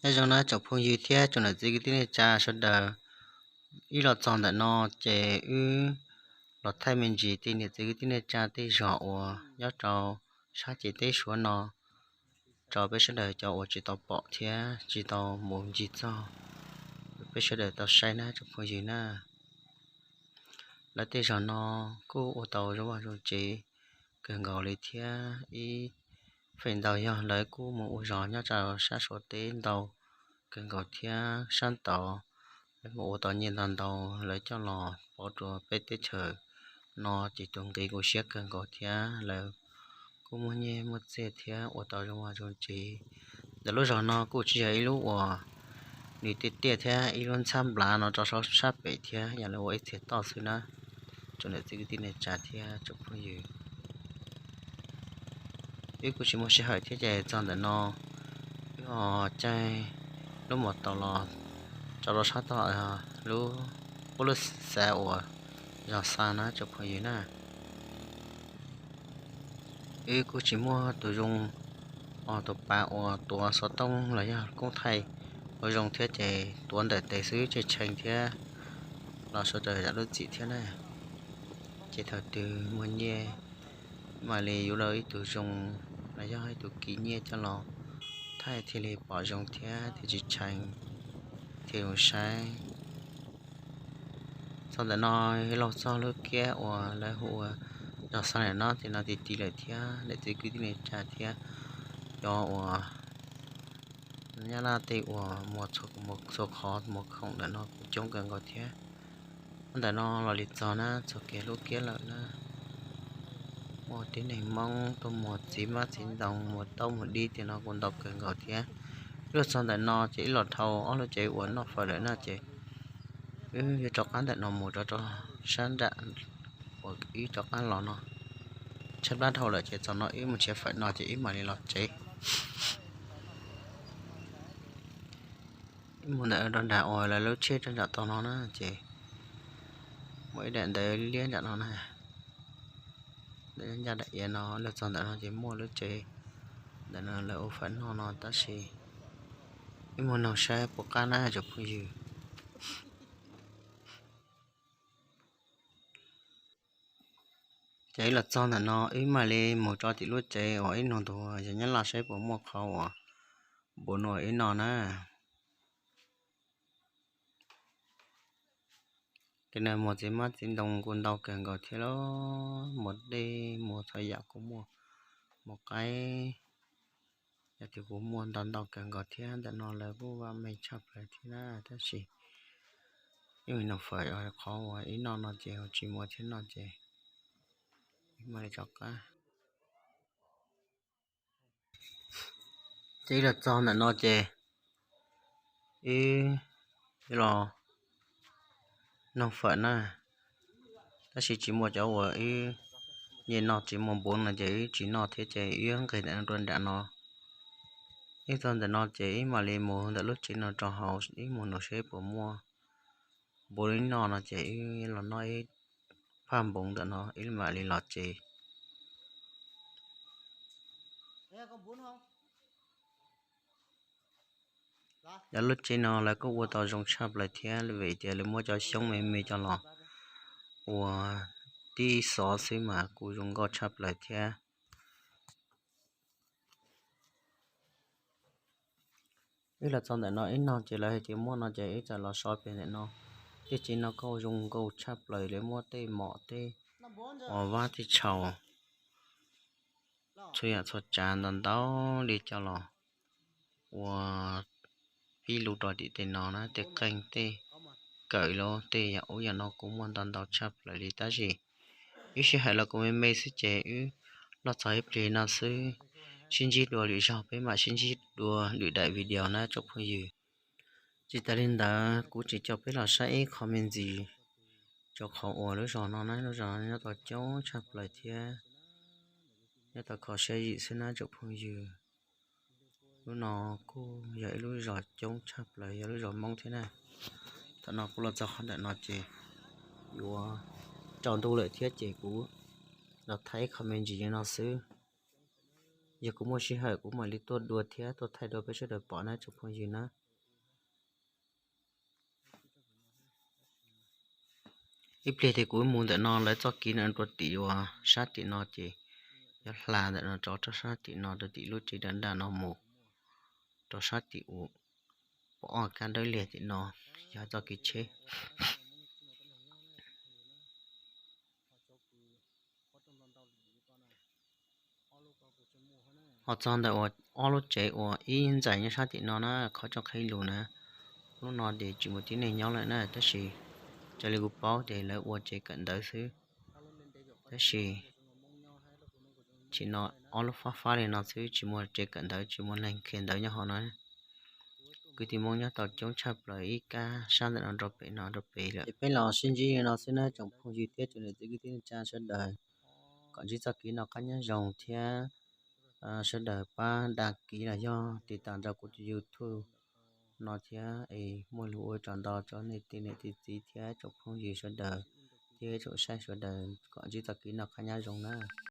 Nyob zoo na tsoom phooj ywg thiab tsoom niam txiv kwv tij neej tsa sawv daws, wb los txog ntawm no ces wb los thaij me ntsis tej niam txiv kwv tij neej tsa tej zos uas nyob rau sab ciam teb Suav no rau peb sawv daws cov uas tsis tau pom thiab tsis tau mus ncig txog, peb sawv daws tau saib na tsoom phooj ywg na. Lawv tej zos no kuj ua tau zoo vaj zoo tsev kawg nkaus li thiab ib feem ntau yog lawv kuj mus ua zos nyob rau sab Suav teb ntau kawg nkaus thiab sab tod lawv mus ua tau nyiaj ntau ntau, lawv coj los pov rau peb teb chaws no ces tus nqi kuj siab kawg nkaus thiab lawv kuj muaj nyiaj muaj txiaj thiab ua tau zoo vaj zoo tsev. Ntawm lub zos no kuj tsis yog ib lub uas nws tiaj tiaj thiab ib lub ntxhab nplav no rau sab pem thiab yog lawv ua ib txhia toj xwb na. Tsoom niam txiv kwv tij neej tsa thiab tsoom phooj ywg, wb kuj tsis muaj sij hawm thiab ces txog ntawm no wb ho caij lub mos taus los tso rau sab toj lub, lub xav uas zos xa na tsoom phooj ywg na. Wb kuj tsis muaj tus zoo, tus pav uas tuav xov tooj los yog koob thaij ua zoo thiab ces tuav ntawm tes xwb tseg tshee thiab los sawv daws zam lub txim thiab na. Ces thaum twg muaj nyiaj mam li yuav ib tug zoo los yog ib tug kiv nyiaj coj los thaij thiaj li pom zoo thiab thiaj tsis tshee thiaj zoo saib. Txog ntawm no laug txog lub kiab uas lawv hu ua zos xa ntawm no ces no ti ti lawm thiab niam txiv kwv tij neej tsa thiab cov uas Nyab Laj tej uas muag txhua qhov muag khoom ntawm no kuj coob kawg nkaus thiab. Ntawm no los li txog na txog kiag lub kiab lawm na. Muaj tib neeg Hmoob tuaj muag txiv hmab txiv ntoo muag taub muag dib tej no kuj ntau kawg nkaus thiab. Wb los txog ntawm no ces wb los dhau ob lub tsev uas noj fawm lawm no ces wb yuav rov qab ntawm no mus rau rau sab nram uas wb rov qab los no. Tshaib plab dhau lawm ces txog no wb mus nrhiav fawm no ces wb mam li los tsev. Wb mus ntawm rau nram uas lawv lub tsheb rau nram tog no na ces muaj ib daim ntawv liab nram no na. Ncaj daim iav no los txog ntawm no ces muaj lub tsev ntawm no lawv ua fawm noj no tab sis wb mus noog saib puas qab na tsoom phooj ywg. Ces wb los txog ntawm no wb mam li mus rau tim lub tsev uas wb nug tus yawg Nyab Laj saib puas muaj qhov uas npuv no wb noj na. Ces nws muag txiv hmab txiv ntoo kuj ntau kawg nkaus thiab lauj, muag dej muag txhua yam kuj muaj, muag qaib, yam twg kuj muaj ntau ntau kawg nkaus thiab. Ntawm no lawv kuj vaj meej tshaj plaws thiab na, tab sis ib me nus fawm qhov uas ib noj no ces tsis muaj thiab no ces ib mam li rov qab. Ces wb los txog ntawm no ces wb los noog fawm na, tab sis tsis muaj cov uas wb nyiam noj tsis muaj npuv no ces wb tsis noj thiab ces wb nqis ntawm no rau nram no. Wb txog ntawm no ces wb mam li mus ntawm lub tsev no rau hauv wb mus nug seb puas muaj npuv li noj no ces wb los noj ib phaj npuv ntawm no wb mam li los tsev. Cov lub tsev no lawv kuj ua tau zoo tshaj plaws thiab vim tias lawv muab cov xyoob me me coj los ua tib xov xwb mas kuj zoo nkauj tshaj plaws thiab. Wb los txog ntawm no wb nug ces lawv hais tias muaj no ces wb txawm los so pem ntawm no. Tej tsev no kuj zoo nkauj tshaj plaws, lawv muab tej mom tej uas vab tej tshau txhua yam txhua tsav ntau ntau li coj los ua pib lug rau tim tej no na, tej qeej tej kawm los tej yam ub yam no kuj muaj ntau ntau tshaj plaws li tab sis wb sij hawm los kuj me me xwb ces wb los txog ib pliag no xwb. Sib ntsib dua lwm zaug, peb mam sib ntsib dua lwm daim video na tsoom phooj ywg. Tsis tas li ntawd kuv tseem coj peb los saib ib qho me ntsis rau qhov uas lub zos no na, lub zos no nyob tau coob tshaj plaws thiab nyob tau kho siab zim xwb na tsoom phooj ywg. Lub no kuj yog ib lub zos coob tshaj plaws, yog lub zos Hmoob thiab na. Thaum no kuv los txog qhov ntawm no ces yuav tsaus ntuj lawm thiab ces kuv los thaij ib qho me ntsis li no xwb. yog kuv muaj sij hawm kuv mam li tuaj dua thiab tuaj thaij dua peb sawv daws pom na tsoom phooj ywg na. Ib pliag ces kuv mus ntawm no lawv txoj kev no rau tim uas sab tim no ces yuav hla ntawm no rov rau sab tim no rau tim lub tsev dawb dawb no mus rau sab tim uas pom ob kab dawb liag tim no, yog txoj kev tsheb. Ho txog ntawm uas ob lub tsev uas ib ntxais nyob sab tim no na, qhov tsoom qhib lus na, lub no ces tsis muaj tib neeg nyob lawm na, tab sis raws li kuv paub ces lawv ua tsev kawm ntawv xwb. Tab sis tim no ob lub fab fab li no xwb, tsis muaj tsev kawm ntawv, tsis muaj neeg qhia ntawv nyob hauv no. Kwv tij Hmoob nyob tau coob tshaj plaws ib kab sab ntawm no rau pem no rau pem lawm. Ces peb los sib ntsib li no xwb na tsoom phooj ywg thiab tsoom niam txiv kwv tij neej tsa sawv daws, kom ntsib txoj kev noj qab nyob zoo thiab sawv daws pab dag kiv los yog tiv tam rau kuv tus YouTube no thiab es muaj lus ua tsaug ntau rau nej tej niam tej txiv thiab tsoom phooj ywg sawv daws thiab tsoom saib sawv daws kom ntsib txoj kev noj qab nyob zoo na.